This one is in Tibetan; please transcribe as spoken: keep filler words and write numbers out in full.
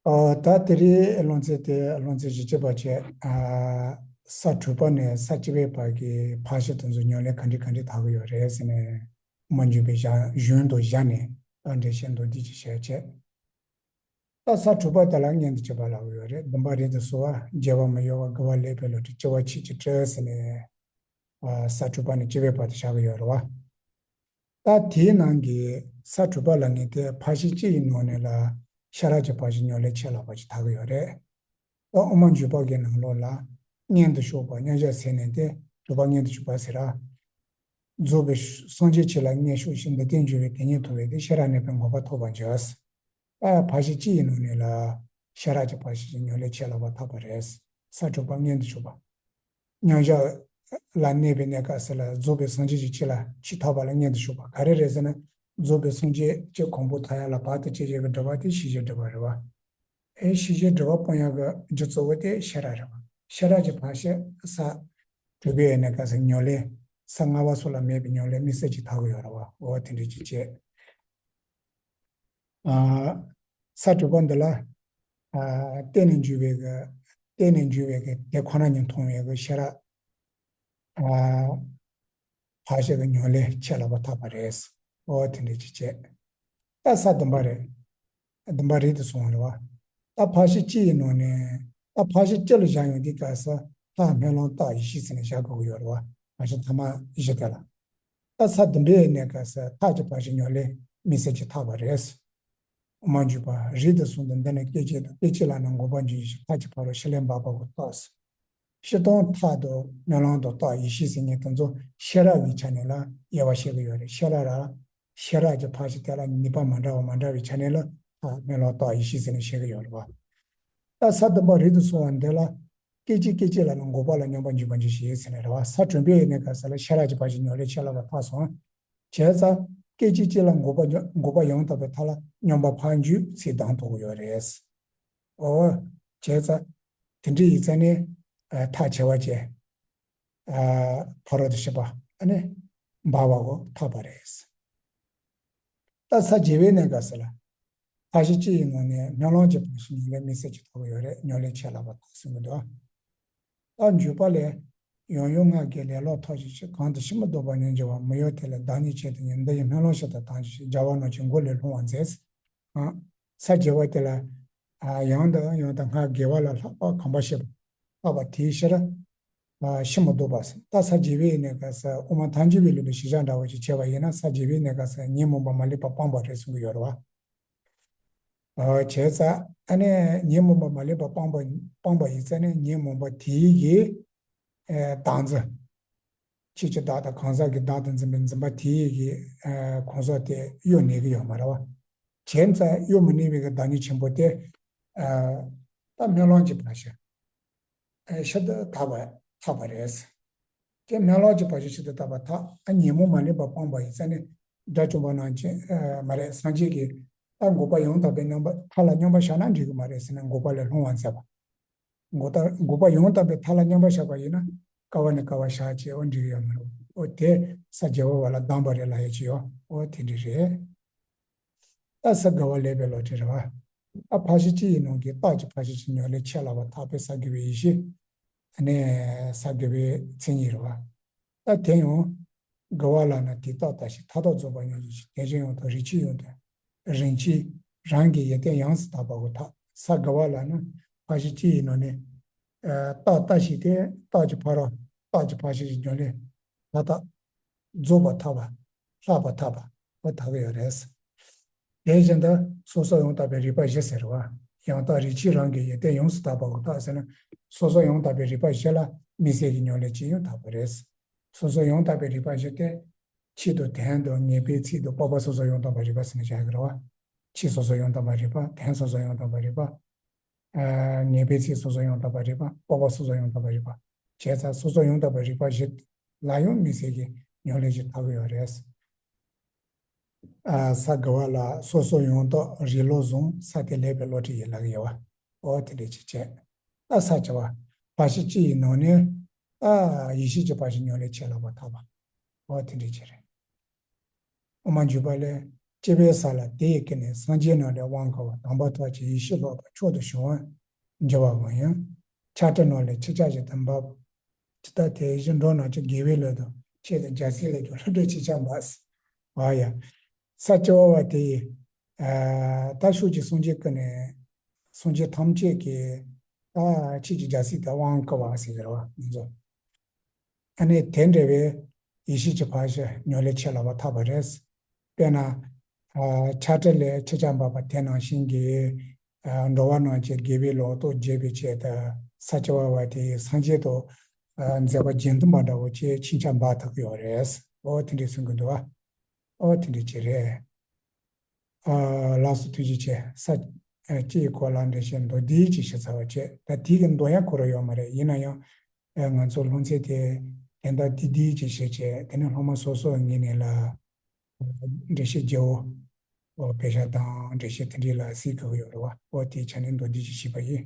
ཨ། ད་དེ་རིང་སློབ་ཚན་དེ་སློབ་ཚན་བཞི་བཅུ་པ་བྱས། ཨ། ས་དྲུག་པ་ནས་ས་བཅུ་པའི་བར་གྱི་འཕགས་ཤིང་དེ་ཚོ་ཉམས་ལེན་ག་འདྲ་ག་འདྲ་དག་གི་ཡོད་རེད་ཟེར་ནས། དབུ་མ་འཇུག་པའི་ཞག་གཞུང་དུ་བཞག་ནས་བཀའ་འགྲེལ་བཤད་མདོར་བསྡུས་ཅིག་བྱས་བྱས། ད་ས་དྲུག་པ་དེ་ལ་སྔོན་དུ་ཆད་པ་ལབ་ཀྱི་ཡོད་རེད། བདུན་པ་རིགས་དང་གསུམ་པ། རྒྱལ་བ་མི་གཡོ་བ། དགེ་བ་ལེགས་པའི་བློ་གྲོས། སྐྱེ་བ་ཕྱིན་ཅི་སྤྲོས་ཟེར་ནས། ཨ། ས་དྲུག་པ་ནས་བཅུ་པའི་བར་དུ་བཞག་གི་ཡོད་རེད་བ། ད་དེའི་ནང་གི་ས་དྲུག་པ་ལབ་མཁན་དེ་འཕགས་ཤིང་སྤྱི་ཡི་ནང་ནས་ལ་ཤེས་རབ་ཀྱི་འཕགས་ཤིང་ཉམས་ལེན་ཆེད་ལས་པ་ཅིག་དག་གི་ཡོད་རེད། ད་དབུ་མ་འཇུག་པ་གི་ནང་ལོགས་ལ་མངོན་དུ་ཕྱོགས་པ་མཉམ་གཞག་ཟེར་ནས་དེ་སྒྲུབ་པ་མངོན་དུ་ཕྱོགས་པ་ཟེར་ར། རྫོགས་པའི་སངས་རྒྱས་ཆོས་ལ་མངོན་ཕྱོགས་ཤིང་། འདི་ལྟར་འགྱུར་བའི་དེ་ཉིད་ཐོབ་པས་དེ། ཤེས་རབ་གནས་པས་འགོག་པ་ཐོབ་པར་འགྱུར། ཨ། འཕགས་ཤིང་སྤྱི་ཡི་ནང་ནས་ལ་ཤེས་རབ་ཀྱི་འཕགས་ཤིང་ཉམས་ལེན་ཆེད་ལས་པ་དག་པ་རེད། ས་དྲུག་པ་མངོན་དུ་ཕྱོགས་པ། མཉམ་གཞག་ལ་གནས་པའི་གནས་སྐབས་སུ་ལ་རྫོགས་པའི་སངས་རྒྱས་ཀྱི་ཆོས་ལ་ཆེས་ཐོབ་པ་ལ་མངོན་དུ་ཕྱོགས་པ། ག་རེ་རེད་ཟེར་ན། རྫོགས་པའི་སངས་རྒྱས་ཀྱི་གོ་འཕང་ཐོབ་ཡག་ལ་བར་དུ་གཅོད་བྱེད་ཀྱི་སྒྲིབ་པ་དེ་ཤེས་བྱའི་སྒྲིབ་པ་རེད་བ། ཨེ། ཤེས་བྱའི་སྒྲིབ་པ་སྤོང་ཡག་གི་རྒྱུ་གཙོ་བོ་དེ་ཤེས་རབ་རེད་བ། ཤེས་རབ་ཀྱི་འཕགས་ཤིང་ས་དྲུག་པའི་གནས་སྐབས་སུ་ཉམས་ལེན། ས་ལྔ་པ་སོགས་ལ་མེད་པའི་ཉམས་ལེན་དམིགས་བསལ་གྱིས་དག་གི་ཡོད་རེད་བ། འོ་དེ་འདྲ་ཅིག་བྱས། ཨ། ས་དྲུག་པ་འདི་ལ། ཨ། བརྟེན་ནས་འགྱུར་བའི་གི། བརྟེན་ནས་འགྱུར་བའི་གི་དེ་ཁོ་ན་ཉིད་མཐོང་བའི་གི་ཤེས་རབ། ཨ། འཕགས་ཤིང་གི་ཉམས་ལེན་ཆེད་ལས་པ་དག་པ་རེད། འོ་དེ་འདྲ་ཅིག་བྱས། ད་ས་བདུན་པ་རེད། བདུན་པ་རིགས་དང་གསུམ་པ་རེད་བ། ད་འཕགས་ཤིང་སྤྱི་ཡི་ནང་ནས། ད་འཕགས་ཤིང་སྤྱི་ལ་བཞག་ཡོང་དུས་སྐབས་སུ་ལྷ་སྨོན་ལམ་རྟོགས་ཡེ་ཤེས་ཟེར་ནས་བཞག་དགོས་ཀྱི་ཡོད་རེད་བ། འཕགས་ཤིང་ཐ་མ་བཞི་དེ་ལ། ད་ས་བདུན་པའི་གནས་སྐབས་སུ་ཐབས་ཀྱི་འཕགས་ཤིང་ཉམས་ལེན་དམིགས་བསལ་གྱིས་དག་པ་རེད། དབུ་མ་འཇུག་པ་རིགས་དང་གསུམ་དུ་འདི་ནི་སྐད་ཅིག་དང་། སྐད་ཅིག་ལ་ནི་འགོག་པར་འགྱུར་ཞིང་། ཐབས་ཀྱི་ཕ་རོལ་ཕྱིར་ལན་འབབ་པ་གོ་རྟོགས། སྤྱིར་བཏང་ཐབས་དང་སྨོན་ལམ་དང་རྟོགས་ཡེ་ཤེས་ཟེར་མཁན་དེ་ཚོ་ཤེས་རབ་ཀྱི་ཆ་ནས་ལ་དབྱེ་བ་ཕྱེ་གི་ཡོད་རེད། ཤེས་རབ་ར། ཤེས་རབ་ཀྱི་འཕགས་ཤིང་དེ་ལ་ནུས་པ་མ་འདྲ་བ་མ་འདྲ་བའི་ཆ་ནས་ལ་ཐབས་སྨོན་ལམ་རྟོགས་ཡེ་ཤེས་ཟེར་ནས་ཕྱེ་གི་ཡོད་རེད་བ། ད་ས་བདུན་པ་རིགས་དང་གསུམ་པ་འདི་ལ། སྐད་ཅིག་སྐད་ཅིག་ལ་ནི་འགོག་པ་ལ་སྙོམས་པར་འཇུག་པར་འགྱུར་ཞིང་ཟེར་ནས་རེད་བ། ས་བདུན་པའི་གནས་སྐབས་སུ་ལ་ཤེས་རབ་ཀྱི་འཕགས་ཤིང་ཉམས་ལེན་ཆེད་ལས་པ་དག་སོང་། བྱས་ཙང་སྐད་ཅིག་གཅིག་ལ་འགོག་པ་འགོག་པ་ཡང་དག་པའི་མཐའ་ལ་སྙོམས་པར་འཇུག་ཚེ་གདམ་ཐུབ་ཀྱི་ཡོད་རེད། འོ། བྱས་ཙང་དེ་འདྲ་ཡིན་ཙང་ནི། ཨ། ཐག་ཆེ་བ་བྱས། ཨ། ཕ་རོལ་ཏུ་ཕྱིན་པ་ཨ་ནི་འབབ་པ་གོ་ཐོབ་པ་རེད། ད་ས་བརྒྱད་པའི་གནས་སྐབས་སུ་ལ། འཕགས་ཤིང་སྤྱི་ཡི་ནང་ནས་སྨོན་ལམ་གྱི་འཕགས་ཤིང་ཉམས་ལེན་དམིགས་བསལ་གྱིས་དག་པ་ཡོད་རེད། ཉམས་ལེན་ཆེད་ལས་པ་དག་གསུང་གི་འདུག། ད་འཇུག་པ་ལས། ཡང་ཡང་སྔགས་ཀྱི་ལེ་ལོ་ཐོབ་བྱའི་ཕྱིར། གང་དུ་ཕྱིར་མི་ལྡོག་པར་སྙོམས་འཇུག་པ། མི་གཡོ་དེ་ལས་བདག་ཉིད་ཆེད་དུ་ཉིད། འདི་ཡི་སྨོན་ལམ་ཞིག་ཏུ་བཏང་བྱའི་ཕྱིར། རྒྱལ་བ་རྣམས་ཀྱི་མགོ་ལས་ལྷུང་བར་མཛད། ཨ། ས་བརྒྱད་པ་དེ་ལ། ཨ། ཡང་དང་ཡང་དུ་སྔགས་དགེ་བ་ལ་ལྷག་པ་གོམས་པ་བྱེད་པ། ལྷག་པ་དེའི་ཕྱིར། ཨ། ཕྱིར་མི་ལྡོག་པ་ཟེར། ད་ས་བརྒྱད་པའི་གནས་སྐབས་སུ་དབུ་མ་ཐལ་འགྱུར་བའི་ལུགས་ལ་ཞིབ་ཆ་འདྲ་བོ་ཞིག་བྱས་པ་ཡིན་ན། ས་བརྒྱད་པའི་གནས་སྐབས་སུ་ཉོན་མོངས་པ་མ་ལུས་པ་སྤངས་པ་རེད་གསུང་གི་ཡོད་རེད་བ། ཨ། བྱས་ཙང་ཨ་ནི་ཉོན་མོངས་པ་མ་ལུས་པ་སྤངས་པ་སྤངས་པ་ཡིན་ཙང་ནི་ཉོན་མོངས་པ་དེའི་གི། ཨ། བདག་འཛིན། ཆོས་ཀྱི་བདག་དང་གང་ཟག་གི་བདག་ཏུ་འཛིན་པའི་འཛིན་པ་དེའི་གི། ཨ། གང་ཟག་དེ་གཡོ་ནུས་ཀྱི་ཡོད་མ་རེད་བ། བྱས་ཙང་གཡོ་མི་ནུས་པའི་གི་བདག་ཉིད་ཆེན་པོ་དེ། ཨ། ད་སྨོན་ལམ་གྱི་འཕགས་ཤིང་། ཨ། ཞིག་ཏུ་ཐོབ་པ་ཐོབ་པ་རེད། དེ་སྨོན་ལམ་གྱི་འཕགས་ཤིང་ཞིག་ཏུ་ཐོབ་པ་ཐོབ། ཨ། ཉོན་མོངས་མ་ལུས་པ་སྤངས་པ་ཡིན་ཙང་ནི། དགྲ་བཅོམ་པ་རྣམས་ཀྱིས། ཨ། མ་རེད། སངས་རྒྱས་ཀྱིས། ད་འགོག་པ་ཡང་དག་པའི་སྙོམས་པ་མཐའ་ལ་སྙོམས་པར་བཞག་ན་འགྲིག་གི་མ་རེད་ཟེར་ནས་འགོག་པ་ལས་ལྷུང་བར་མཛད་པ། འགོག་ད་འགོག་པ་ཡང་དག་པའི་མཐའ་ལ་སྙོམས་པར་བཞག་པ་ཡིན་ན། དཀའ་བ་ནས་དཀའ་བ་བཞག་བྱས། འོ། འགྲིག་གི་ཡོད་མ་རེད། འོ། དེ་ས་བརྒྱད་པ་བ་ལ་གདམས་པ་རེད་ལབ་ཡ་ཅིག་ཡོད། འོ། དེ་འདྲ་རེད། ད་ས་དགེ་བ་ལེགས་པའི་བློ་གྲོས་རེད་བ། ད་འཕགས་ཤིང་སྤྱི་ཡི་ནང་གི་རྟགས་ཀྱི་འཕགས་ཤིང་ཞིག་ཉམས་ལེན་ཆེད་ལས་པ་ཐོབ་པས་ས་དགེ་བའི་ཡེ་ཤེས། ཨ་ནི་ས་དགེ་བའི་མཚན་ཉིད་རེད་བ། ད་དེ་ཡང་དགེ་བ་ལ་ནི་དེ་རྟགས་ལྟ་ཞིང་མཐའ་དག་རྫོགས་པར་སྙོམས་འཇུག་ཅིང་། དེ་བཞིན་ཡང་དག་རིགས་ཆད་ཡང་དག་རིགས་ཆད་རང་གི་ཡོན་ཏན་ཡོངས་སུ་དག་པ་གོ་ཐོབ། ས་དགེ་བ་ལ་ནི་འཕགས་ཤིང་སྤྱི་ཡི་ནང་ནས། ཨ། རྟགས་ལྟ་ཞིང་དེ་རྟགས་ཀྱི་ཕ་རོལ་རྟགས་ཀྱི་འཕགས་ཤིང་ཞིག་ཉམས་ལེན་མཐའ་དག་རྫོགས་པ་ཐོབ་པ། ལྷག་པ་ཐོབ་པ། འོ། དག་གི་ཡོད་རེད། དེ་བཞིན་དུ་སོ་སོར་ཡང་དག་པའི་རིགས་པ་བཞི་ཟེར་བ། ཡང་དག་རིགས་ཆད་རང་གི་ཡོན་ཏན་ཡོངས་སུ་དག་པ་གོ་ཐོབ་ཟེར་ན། སོ་སོར་ཡང་དག་པའི་རིགས་པ་བཞི་ལ་དམིགས་བསལ་གྱི་ཉམས་ལེན་གྱིས་ཡང་དག་པ་རེད། སོ་སོར་ཡང་དག་པའི་རིགས་པ་བཞི་སྟེ། ཆེད་དང་དོན་དང་ངེས་པའི་ཚིག་དང་སྤོབས་པ་སོ་སོར་ཡང་དག་པའི་རིགས་པ་ཟེར་ནས་བཞག་གི་རེད་བ། ཆེད་སོ་སོར་ཡང་དག་པའི་རིགས་པ། དོན་སོ་སོར་ཡང་དག་པའི་རིགས་པ། ཨ། ངེས་པའི་ཚིག་སོ་སོར་ཡང་དག་པའི་རིགས་པ། སྤོབས་པ་སོ་སོར་ཡང་དག་པའི་རིགས་པ། བྱས་ཙང་སོ་སོར་ཡང་དག་པའི་རིགས་པ་བཞི་ལ་ཡང་དམིགས་བསལ་གྱི་ཉམས་ལེན་ཞིག་དག་གི་ཡོད་རེད། ཨ། ས་དགེ་བ་ལ་སོ་སོར་ཡང་དག་རིགས་ལུགས་བཟུང་ས་དེ་ལེགས་པའི་བློ་གྲོས་ཡིན་ལབ་ཀྱི་ཡོད་བ། འོ། དེ་འདྲ་ཅིག་བྱས། ཨ། ས་བྱ་བ་འཕགས་ཤིང་སྤྱི་ཡི་ནང་ནས། ཨ། ཡེ་ཤེས་ཀྱི་འཕགས་ཤིང་ཉམས་ལེན་ཆེད་ལས་པ་ཐོབ་པ། འོ། དེ་འདྲ་ཅིག་རེད། དབུ་མ་འཇུག་པ་ལས། སྐྱེ་བོའི་ས་ལ་དེ་ཡི་སྐུ་ནི། སངས་རྒྱས་རྣམས་ལས་དབང་བསྐུར་བ། དང་པོ་ཐོག་ཅེས་ཡེ་ཤེས་སློབ་པ་མཆོག་ཏུ་བྱུང་བ་འགྱུར་བ་གང་ཡིན། ཆགས་བྲལ་རྣམས་ལས་ཁྱེད་ཅག་བཞིན་དུ་འབབ། ཇི་ལྟར་དེ་བཞིན་འགྲོ་རྣམས་ཀྱི། དགེ་བའི་བློ་དང་ཆེད་དུ་རྒྱལ་སྲས་ལས་ཀྱང་། སློབ་གྲོགས་ཁྱེད་ཅག་འབབ། ཨ་ཡ། ས་བཅུ་པ་བ་དེ་ཡི། ཨ་ད་ཕྱོགས་ཀྱི་སངས་རྒྱས་ཀུན་ནས། སངས་རྒྱས་ཐམས་ཅད་ཀྱིས་ད་ཁྱེད་ཀྱི་རྒྱལ་སྲས་དེ་དབང་བསྐུར་བ་ཟེར་གི་རེད་བ། ང་ཚོ་ཨ་ནི་དེ་འདྲ་བའི་ཡེ་ཤེས་ཀྱི་ཕ་ཤུལ་ཉམས་ལེན་ཆེ་ལ་བ་ཐག་པ་རེད། དཔེར་ན། ཨ་ཆགས་བྲལ་ལས་ཁྱེད་ཅག་འབབ་པ་དེ་ནང་བཞིན་གྱི། ཨ་འགྲོ་བ་རྣམས་ཀྱི་དགེ་བའི་བློ་རྟོག་རྒྱས་པའི་ཆེད་དུ། ས་བཅུ་པ་བ་དེ་ཡི་སངས་རྒྱས་དང་། ཨ་མཛད་པ་རྒྱན་དུ་མ་འདྲ་བོ་ཅིག་ཁྱེད་ཅག་འབབ་ཐུབ་ཀྱི་ཡོད་རེད། ཨོ་དེ་འདྲ་གསུང་གི་འདུག་བ། ཨོ་དེ་འདྲ་ཅིག་རེད། ཨ་ལགས་སོ། ཐུགས་རྗེ་ཆེ། ས་ཨ་སྤྱི་ཡི་སྐོར་ལ་འགྲེལ་བཤད་མདོར་བསྡུས་ཅིག་ཞུས་ཚར་བ་བྱས། ད་དེ་གི་མདོ་ཡང་གོ་ར་ཡོད་མ་རེད། ཡིན་ན་ཡང་ཨ་ང་ཚོ་སློབ་ཚན་དེ་དོན་དག་འདི་འདི་ཅིག་བཤད་བྱས། དེ་ནས་སློབ་མ་སོ་སོ་ངོས་ནས་ལ་འགྲེལ་བཤད་རྒྱག་འོ་འོ་དཔེ་ཆ་དང་འགྲེལ་བཤད་དེ་འདྲ་ལ་གཟིགས་དགོས་ཀྱི་ཡོད་རེད་བ། འོ་དེའི་ཆ་ནས་མདོར་བསྡུས་ཅིག་ཞུས་པ་ཡིན།